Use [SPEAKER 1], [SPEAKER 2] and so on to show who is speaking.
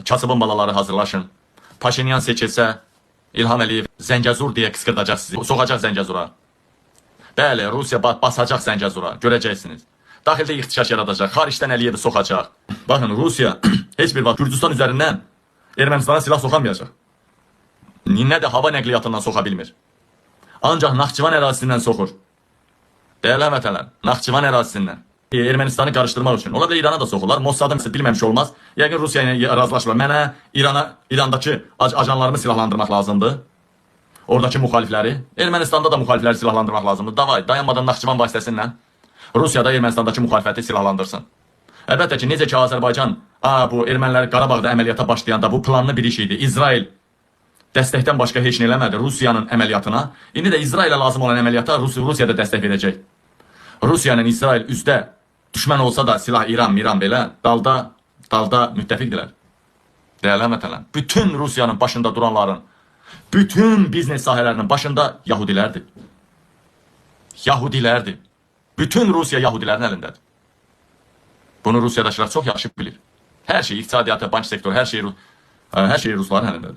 [SPEAKER 1] Kasıbın balaları, hazırlaşın. Paşinyan seçilsə, İlham Əliyev Zəngəzur deyə qışqırdacaq sizi. Soxacaq Zəngəzura. Bəli, Rusiya basacaq Zəngəzura. Görəcəksiniz. Daxildə ixtişaş yaradacaq, xaricdən Əliyevi soxacaq. Baxın, Rusiya heç bir vaxt Gürcüstan üzərindən Ermənistana silah soxamayacaq. Nə də hava nəqliyyatından soxa bilmir. Ancaq Naxçıvan ərazisindən soxur. Dəyərli həmvətənlər, Naxçıvan ərazisindən. Ermənistanı qarışdırmaq üçün. Ola bilər İrana da soxurlar. Mossadın bilməmiş olmaz. Yəqin Rusiya ilə razılaşırlar. Mənə İrana, İrandakı ajanlarımı silahlandırmaq lazımdır. Oradakı müxalifləri, Ermənistanda da müxalifləri silahlandırmaq lazımdır. Davay, dayanmadan Naxçıvan vasitəsilə Rusiyada Ermənistandakı müxalifəti silahlandırsın. Əlbəttə ki, necə ki Azərbaycan, bu ermənilər Qarabağda əməliyyata başlayanda bu planlı bir iş idi. İsrail dəstəkdən başqa heç nə eləmədi Rusiyanın əməliyyatına. İndi də İsrailə lazım olan əməliyyata Rusiya da dəstək verəcək. Rusiya ilə İsrail üzdə düşmən olsa da silah İran, Miran belə dalda dalda müttəfiqdirlər. Dəyərli həmvətənlər, bütün Rusiyanın başında duranların, bütün biznes sahələrinin başında Yahudilərdir. Yahudilərdir. Bütün Rusiya Yahudilərin əlindədir. Bunu Rusiyadakılar çox yaxşı bilir. Hər şey, iqtisadiyyatı, bank sektoru, hər şey, hər şey rusların əlindədir.